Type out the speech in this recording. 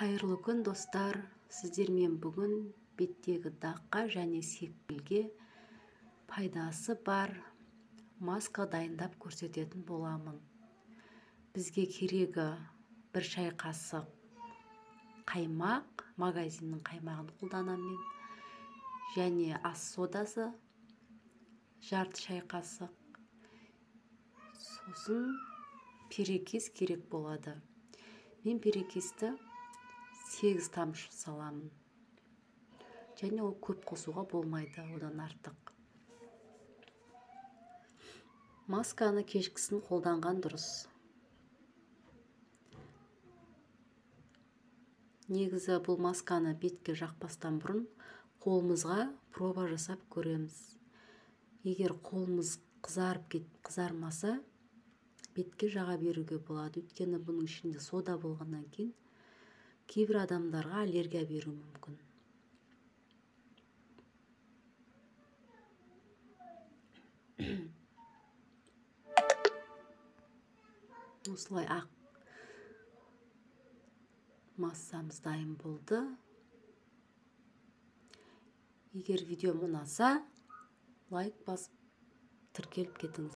Қайырлы күн, достар! Сіздермен бүгін беттегі даққа және секпілге пайдасы бар маска дайындап көрсететін боламын. Бізге керегі бір шай қасық қаймақ, магазиннің қаймағын қолданамын мен, және ас содасы жарты шай қасық, сосын перекис керек болады. Мен перекисті 8 тамшы саламын. Және ол көп қосуға болмайды, одан артық. Масканы кешкісін қолданған дұрыс. Негізі бұл масканы бетке жақпастан бұрын қолымызға проба жасап көреміз. Егер қолымыз қызарып кетіп қызармаса, бетке жаға беруге болады. Өйткені бұның ішінде сода болғаннан кейін кейбір адамдарға аллергия беруі мүмкін. Осылай ақ массамыз дайын болды. Егер видеом ұнаса, лайк басып тіркеліп кетіңіз.